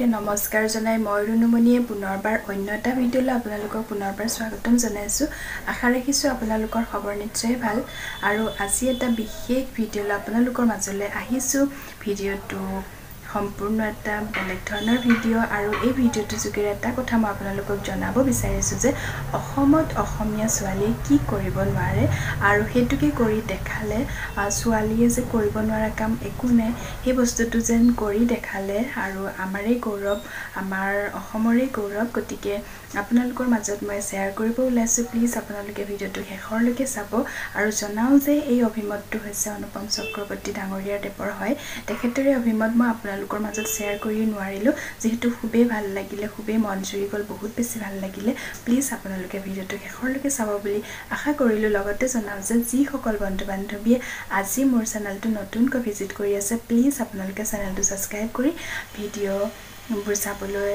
সকলোকে নমস্কাৰ জনাই মই ৰুণুমণিয়ে পুনৰবাৰ অন্য এটা ভিডিঅ'লৈ আপোনালোকক পুনৰবাৰ স্বাগতম জনাইছোঁ। আশা ৰাখিছোঁ আপোনালোকৰ খবৰ নিশ্চয় ভাল। আৰু আজি এটা বিশেষ ভিডিঅ'লৈ আপোনালোকৰ মাজলৈ আহিছোঁ। ভিডিঅ'টো সম্পূৰ্ণ এটা বেলেগ ধৰণৰ ভিডিঅ' আৰু এই ভিডিঅ'টোৰ যোগেৰে এটা কথা মই আপোনালোকক জনাব বিচাৰিছোঁ যে অসমত অসমীয়া ছোৱালীয়ে কি কৰিব নোৱাৰে আৰু সেইটোকে কৰি দেখালে, ছোৱালীয়ে যে কৰিব নোৱাৰা কাম একো নাই, সেই বস্তুটো যেন কৰি দেখালে আৰু আমাৰেই গৌৰৱ, আমাৰ অসমৰেই গৌৰৱ। গতিকে আপোনালোকৰ মাজত মই শ্বেয়াৰ কৰিব ওলাইছোঁ। প্লিজ আপোনালোকে ভিডিঅ'টো শেষৰলৈকে চাব আৰু জনাওঁ যে এই অভিমতটো হৈছে অনুপম চক্ৰৱৰ্তী ডাঙৰীয়াৰ দেৱৰ হয়। তেখেতৰে অভিমত মই আপোনালোকৰ মাজত শ্বেয়াৰ কৰি নোৱাৰিলোঁ, যিহেতু খুবেই ভাল লাগিলে, খুবেই মন জুৰি গ'ল, বহুত বেছি ভাল লাগিলে। প্লিজ আপোনালোকে ভিডিঅ'টো শেষৰলৈকে চাব বুলি আশা কৰিলোঁ। লগতে জনাওঁ যে যিসকল বন্ধু বান্ধৱীয়ে আজি মোৰ চেনেলটো নতুনকৈ ভিজিট কৰি আছে, প্লিজ আপোনালোকে চেনেলটো ছাবস্ক্ৰাইব কৰি ভিডিঅ'বোৰ চাবলৈ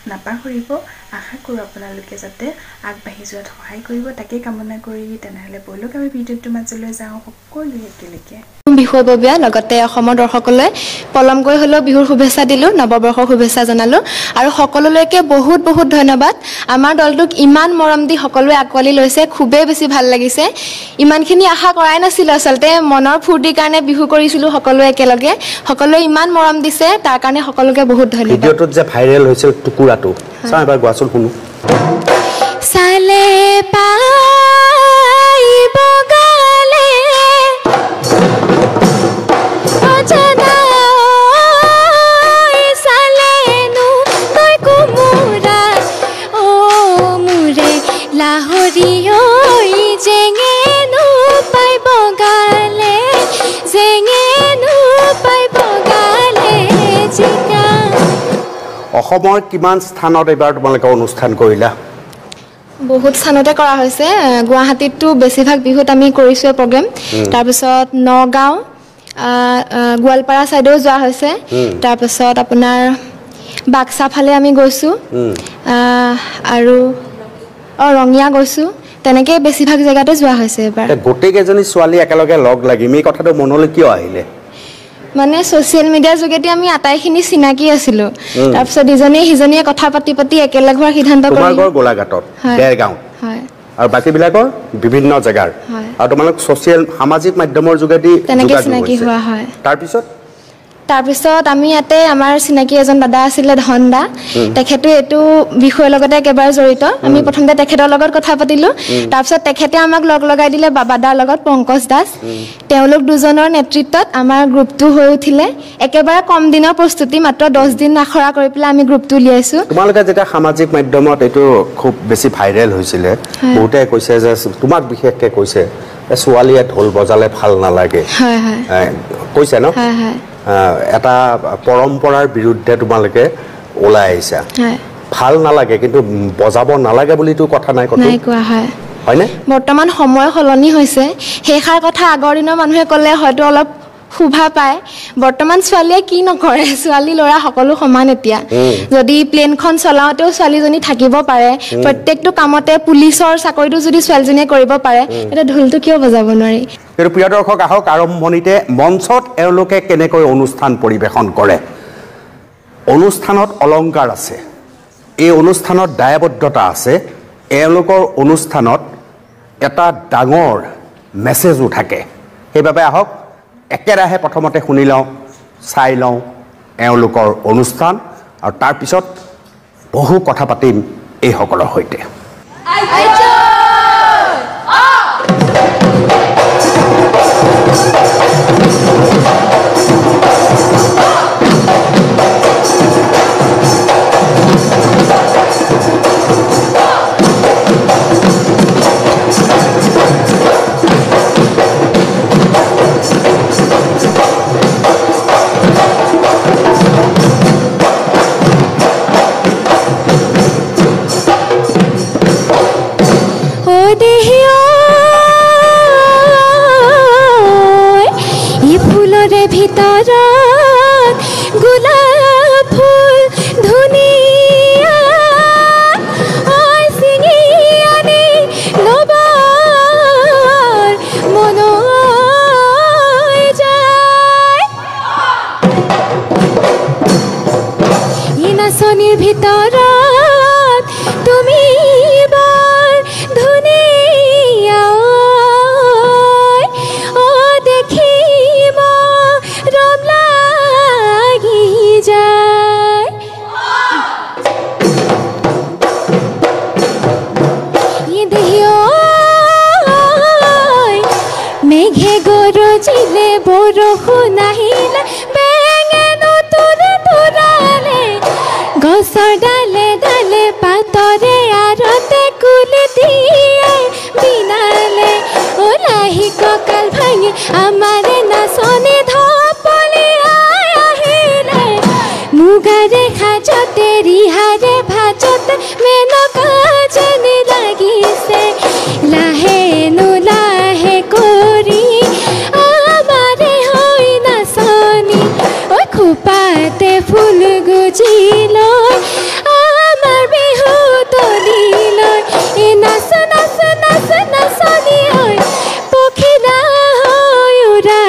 নাপাহৰিব। আশা কৰোঁ আপোনালোকে যাতে আগবাঢ়ি যোৱাত সহায় কৰিব, তাকে কামনা কৰি তেনেহ'লে ব'লক আমি ভিডিঅ'টোৰ মাজলৈ যাওঁ সকলোৱে একেলগে। বিষয়ববীয়া লগতে অসমৰ দৰ্শকলৈ পলমকৈ হ'লেও বিহুৰ শুভেচ্ছা দিলোঁ, নৱবৰ্ষৰ শুভেচ্ছা জনালোঁ আৰু সকলোলৈকে বহুত বহুত ধন্যবাদ। আমাৰ দলটোক ইমান মৰম দি সকলোৱে আঁকোৱালি লৈছে, খুবেই বেছি ভাল লাগিছে। ইমানখিনি আশা কৰাই নাছিলোঁ, আচলতে মনৰ ফূৰ্তিৰ কাৰণে বিহু কৰিছিলোঁ সকলোৱে একেলগে। সকলোৱে ইমান মৰম দিছে, তাৰ কাৰণে সকলোকে বহুত ধন্যবাদ। ভিডিঅ'টোত যে ভাইৰেল হৈছিল টুকুৰাটো, চাওঁ এবাৰ গোৱাচোন শুনো। চালে পাই বগালে অসমৰ কিমান স্থানত এইবাৰ তোমালোকে অনুষ্ঠান কৰিলা? বহুত স্থানতে কৰা হৈছে। গুৱাহাটীততো বেছিভাগ বিহুত আমি কৰিছোঁৱে প্ৰগ্ৰেম। তাৰপিছত নগাঁও, গোৱালপাৰা ছাইডেও যোৱা হৈছে। তাৰপিছত আপোনাৰ বাক্সা ফালে আমি গৈছোঁ আৰু ৰঙিয়া গৈছোঁ। তেনেকৈ বেছিভাগ জেগাতে যোৱা হৈছে এইবাৰ। গোটেইকেইজনী ছোৱালী একেলগে লগ লাগিম এই কথাটো মনলৈ কিয় আহিলে? মানে ছ'চিয়েল মিডিয়াৰ যোগেদি আমি আটাইখিনি চিনাকি আছিলোঁ। তাৰপিছত ইজনীয়ে সিজনীয়ে কথা পাতি পাতি একেলগ হোৱাৰ সিদ্ধান্ত কৰিলোঁ। গোলাঘাটত, দেৰগাঁৱত আৰু বাকীবিলাকৰ বিভিন্ন জেগাৰ, আৰু তোমালোক ছ'চিয়েল সামাজিক মাধ্যমৰ যোগেদি তেনেকৈ চিনাকি হোৱা হয়। তাৰপিছত আমি ইয়াতে আমাৰ চিনাকি এজন দাদা আছিলে, ধন দা, তেখেতো এইটো বিষয়ৰ লগতে একেবাৰে জড়িত। আমি প্ৰথমতে তেখেতৰ লগত কথা পাতিলোঁ। তাৰপিছত তেখেতে আমাক লগ লগাই দিলে বাবাদাৰ লগত, পংকজ দাস। তেওঁলোক দুজনৰ নেতৃত্বত আমাৰ গ্ৰুপটো হৈ উঠিলে। একেবাৰে কম দিনৰ প্ৰস্তুতি, মাত্ৰ 10 দিন আখৰা কৰি পেলাই আমি গ্ৰুপটো উলিয়াইছোঁ। তোমালোকে যেতিয়া সামাজিক মাধ্যমত এইটো খুব বেছি ভাইৰেল হৈছিলে, বহুতে কৈছে যে তোমাক বিশেষকৈ কৈছে ছোৱালীয়ে ঢোল বজালে ভাল নালাগে, কৈছে ন? এটা পৰম্পৰাৰ বিৰুদ্ধে তোমালোকে ওলাই আহিছা, ভাল নালাগে কিন্তু বজাব নালাগে বুলিতো কথা নাই, হয়নে? বৰ্তমান সময় সলনি হৈছে। সেইষাৰ কথা আগৰ দিনৰ মানুহে ক'লে হয়তো অলপ শোভা পায়। বৰ্তমান ছোৱালীয়ে কি নকৰে, ছোৱালী ল'ৰা সকলো সমান। এতিয়া যদি প্লেনখন চলাওঁতেও ছোৱালীজনী থাকিব পাৰে, প্ৰত্যেকটো কামতে পুলিচৰ চাকৰিটো যদি ছোৱালীজনীয়ে কৰিব পাৰে, তেতিয়া ঢোলটো কিয় বজাব নোৱাৰি? কিন্তু প্ৰিয় দৰ্শক, আহক আৰম্ভণিতে মঞ্চত এওঁলোকে কেনেকৈ অনুষ্ঠান পৰিৱেশন কৰে। অনুষ্ঠানত অলংকাৰ আছে, এই অনুষ্ঠানত দায়বদ্ধতা আছে, এওঁলোকৰ অনুষ্ঠানত এটা ডাঙৰ মেছেজো থাকে। সেইবাবে আহক একেৰাহে প্ৰথমতে শুনি লওঁ, চাই লওঁ এওঁলোকৰ অনুষ্ঠান আৰু তাৰপিছত বহু কথা পাতিম এইসকলৰ সৈতে। ভিতৰত গোলাপ ফুল ধুনীয়া, ছিঙি আনি ল'বৰ মন যায়। ভিতৰত তুমি বৰ ধুনীয়া ঐ, অ দেখি মৰম লাগি যায়। দেহি ঐ, মেঘে গৰজিলে, বৰষুণ আহিলে, বেঙে নতুন তোৰালে, গছৰ ডালে ডালে পাতৰে আৰতে কুলি দিয়ে বিনালে। ওলাহি কঁকাল ভাঙি আমাৰে নাচনী ঢপলিয়াই আহিলে, মুগাৰে সাজতে ৰিহাৰে ভাজতে মেনকা যেন লাগিছে। লাহেনো লাহে কৰি আমাৰে হৈ নাচনী, ঐ খোপাতে ফুল গুজি লৈ আমাৰ বিহু তলি লৈ, এ নাচ নাচ নাচ নাচনী ঐ, পখিলা হৈ উৰা।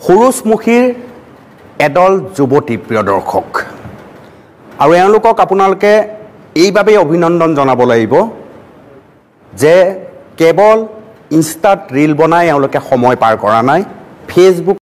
সুৰুজমুখীৰ এদল যুৱতী, প্ৰিয় দৰ্শক। আৰু এওঁলোকক আপোনালোকে এইবাবেই অভিনন্দন জনাব লাগিব যে কেৱল ইনষ্টাত ৰীল বনাই এওঁলোকে সময় পাৰ কৰা নাই, ফেচবুক